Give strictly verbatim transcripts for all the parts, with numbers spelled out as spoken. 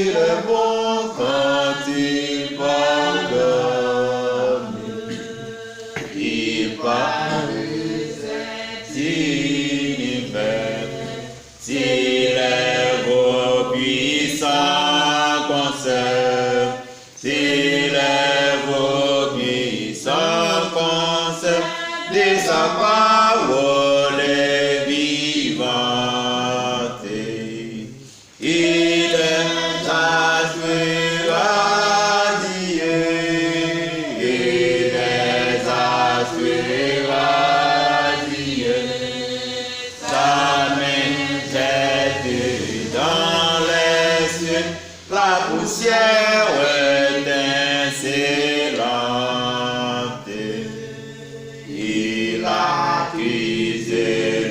Il est bon quand il pardonne. Il pardonne l'univers. S'il est vos puissants conseils, s'il est vos puissants conseils, de sa parole vivante. Il est assuré à Dieu, il est assuré à Dieu. Sa men jete dans les cieux la poussière étincelante. Il accuse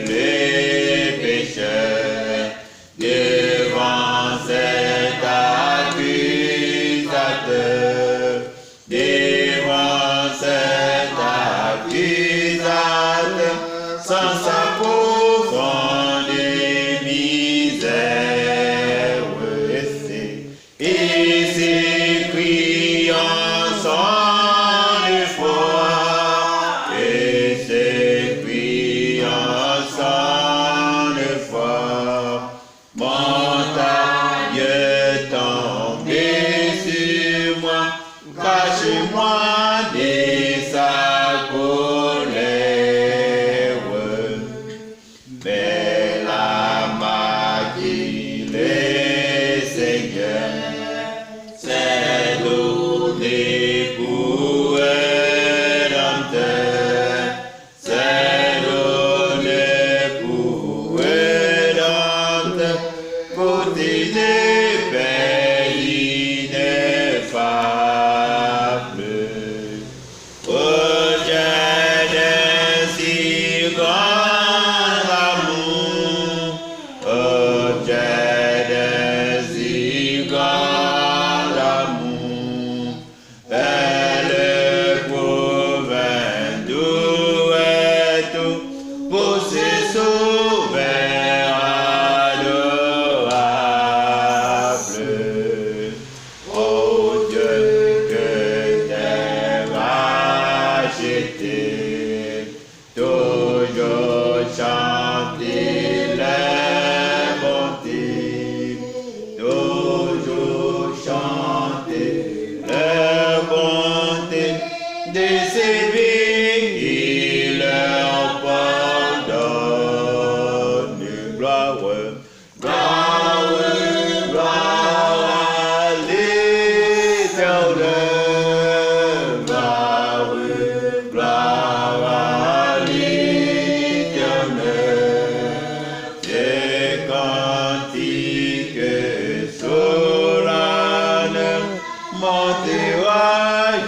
les pécheurs devant cet accusateur, devant cet accusateur, sans sa profonde misère. Et ses cris en son effroi, et ses cris en son effroi. Montagne, tombez sur moi, cachez-moi de sa colère. Mais la main du Seigneur s'est donnée pour rédempteur, s'est donnée pour rédempteur, pour tenir paix ineffable. Objet d'un si grand amour, objet d'un si grand amour, elle éprouve un doux retour pour ce sauveur adorable. Ô Dieu, que t'es racheté, toujours chanter les bontés, toujours chanter les bontés de celui qui leur pardonne. Gloire, gloire, gloire à l'Éternel. Gloire, gloire à l'Éternel. Des cantiques solennels montera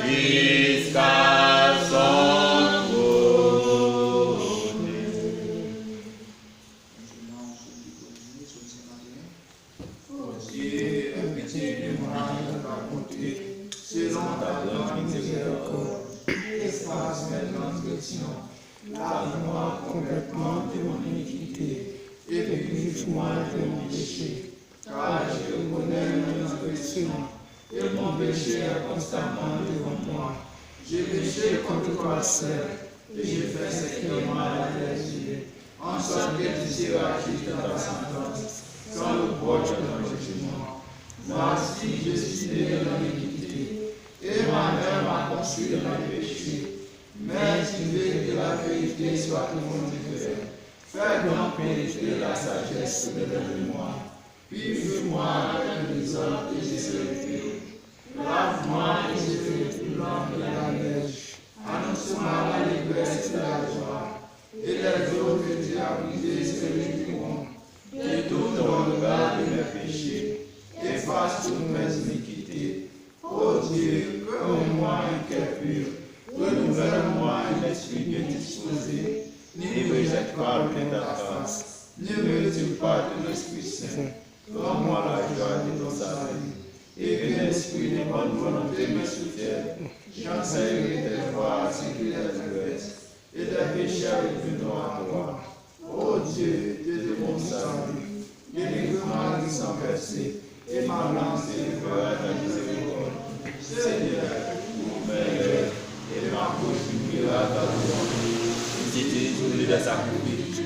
jusqu'à son trône. Bondye, fè pitye de mwen avèk la bonte, selon ta grande miséricorde. Efface mes transgressions, lave-moi complètement de mon iniquité, et purifie-moi de mon péché. Car je reconnais mes transgressions, et mon péché est constamment devant moi. J'ai péché contre toi seul, et j'ai fait ce qui est mal à tes yeux, en sorte que tu seras juste dans ta sentence, sans reproche dans ton jugement. Voici, je suis né dans l'iniquité, et ma mère m'a conçu dans le péché. Mais tu veux que la vérité soit au fond du cœur. Fais donc pénétrer la sagesse au dedans de moi. Purifie-moi avec l'hysope et je serai pur. Lave-moi et je serai plus blanc que la neige. Annonce-moi l'allégresse et la joie, et les os que tu as brisés se réjouiront. Détourne ton regard de mes péchés, efface toutes mes iniquités. Ô Dieu, crée en moi un cœur pur, renouvelle en moi un esprit bien disposé, ne rejette pas loin de ta face, ne me retire pas ton Esprit Saint. Rends-moi la joie de ton salut, et que l'esprit de bonne volonté me soutienne. J'enseignerai tes voies à ceux qui les transgressent, et tes pécheurs reviendront à toi. Ô Dieu, Dieu de mon salut, délivre-moi du sang versé, Et ma langue s'élèvera à ta miséricorde. Seigneur, ouvre mes lèvres, et ma bouche publiera ta louange. Pitit, ou vle bèl sakrifis.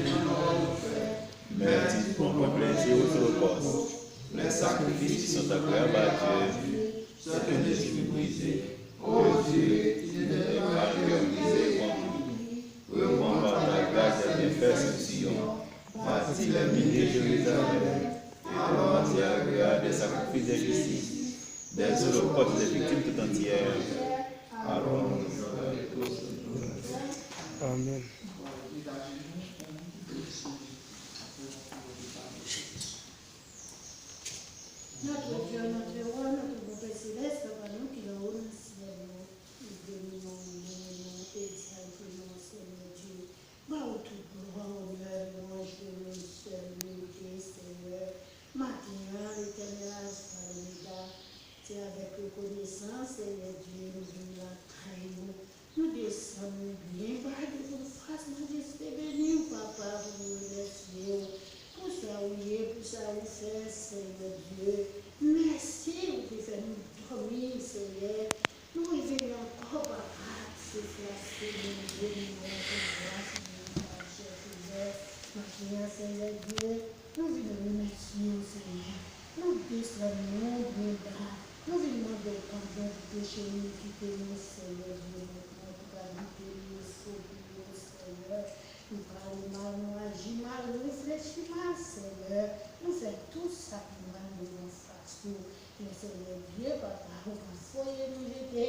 Mais tu prends ton plaisir aux holocaustes. Les sacrifices qui sont agréables à Dieu, c'est un esprit brisé. Ô Dieu, tu n'aimes pas un cœur brisé et contrit. Reprends par ta grâce tes bienfaits sur Sion. Bâtis les mines de Jérusalem, et ton entier agréa des sacrifices de justice, des holocaustes des victimes tout entières. Allons nous. Amen. Notre Dieu, notre roi, notre bon Père céleste, Papa nou ki nan wo nan syèl yo, nou beni non ou, nou louwe non ou, egzalte non ou, Senyè Dye. Ba ou tout glwa, onè, lwanj, demen sèl merite, Senyè. Maten an, Letènèl Alfa Omega, se avèk rekonesans, Senyè Dye, nou vin lakay ou. Nou desann, nou byen ba devan fas majeste beni w, Papa, pou nou remèsye w pou sa ou ye, pou sa ou fè, Senyè Dye. Mèsi, ou te fè nou dòmi, Senyè. Nou reveye ankò, Papa, se fwa se nou beni w pou gras ou, pou chèf ouvè. Maten an, Senyè Dye, nou vin remèsye w, Senyè. Nou desann, nou byen ba. Nou vin mande w padon pou peche nou, kite nou, Senyè Dye, nou pran tout abite nou, soti yo, Senyè. Nou pale mal, nou aji mal, nou reflechi mal, Senyè. Nou fè tout sa ki mal devan fas ou. Men Senyè Dye, Papa, ou pa voye nou jete.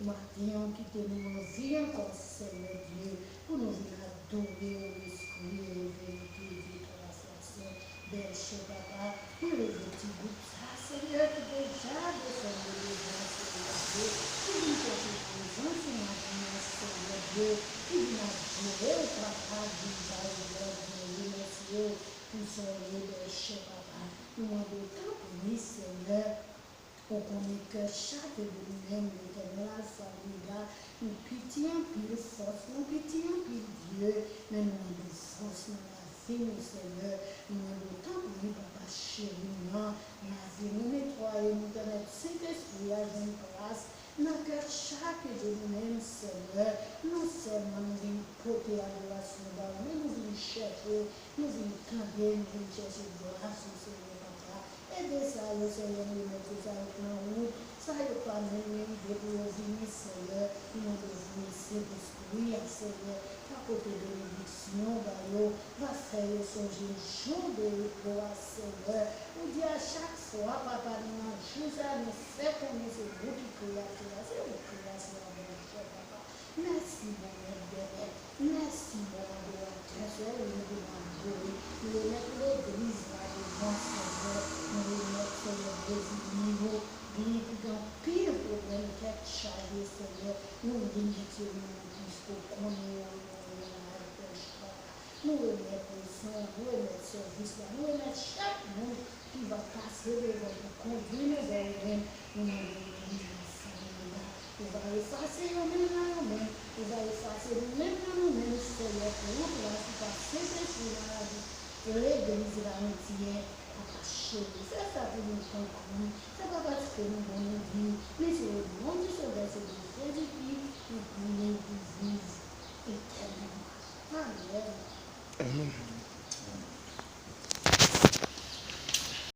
Maten an, kite nou anvi ankò, Senyè Dye, pou nou vin adore w, Lespri, an verite, Dye, twa fwa sen. Bèl chè, Papa, mwen leve ti gwoup sa, Senyè, ki deja desann yo devan, Senyè Dye, ki vin chèche prezans ou maten an, Senyè Dye, ki vin adore w, Papa, vin ba w glwa, vin remèsye w pou sa w ye, bèl chè, Papa. Nou mande w, tanpri, Senyè, ou konnen kè chak de nou menm, Letènèl Alfa Omega, nou piti anpil fòs, nou piti anpil Dye, men nou mande w fòs nan lavi nou, Senyè. Nou mande w tanpri, Papa cheri m nan, lave nou, netwaye nou, pèmèt Sentespri a jwenn plas nan kè chak de nou menm, Senyè. Non sèlman nou vin pote adorasyon ba ou, men nou vin chèche, nou vin tande, nou vin chèche gras ou, Senyè, Papa. Ede sa yo, Senyè, nou remèt yo sa yo k nan wout, sa yo pa menm gen ide pou yo vini, Senyè. Nou mande w voye Sentespri a, Senyè, va pote benediksyon ba yo, va fè yo sonje jou de repo a, Senyè. Ou di a chak fwa, Papa, nou nan jou sa, nou fè konnen se ou ki kreyatè a, se ou k kreyatè a, bèl chè, Papa. Mèsi, bon Mèt dè mèt. Mèsi, bon adoratè, sè yo nou vin adore. Nou remèt legliz la devan Senyè. Nou remèt Senyè Brezil, Nivo, byen ki gen anpil pwoblèm tèt chaje, Senyè. Nou remèt yo nan men w, piske w konnen yo, nou remèt yo nan men w, papa. Nou remèt leson an, nou remèt sèvis la, nou remèt chak moun ki va pase devan pou kondui nou bò ou menm, nou mande w beni yo, Senyè. Ou va efase yo menm nan yo menm, ou va efase nou menm nan nou menm, Senyè, pran plas ou pa Sentespri nan lavi legliz la antyè, papa cheri. Fè sa pou nou, tanpri. Se pa paske nou bon nou diy, men se o non di Sovè Sovè Jezi Kris nou priye pou viv etènèlman. Amèn. Amèn.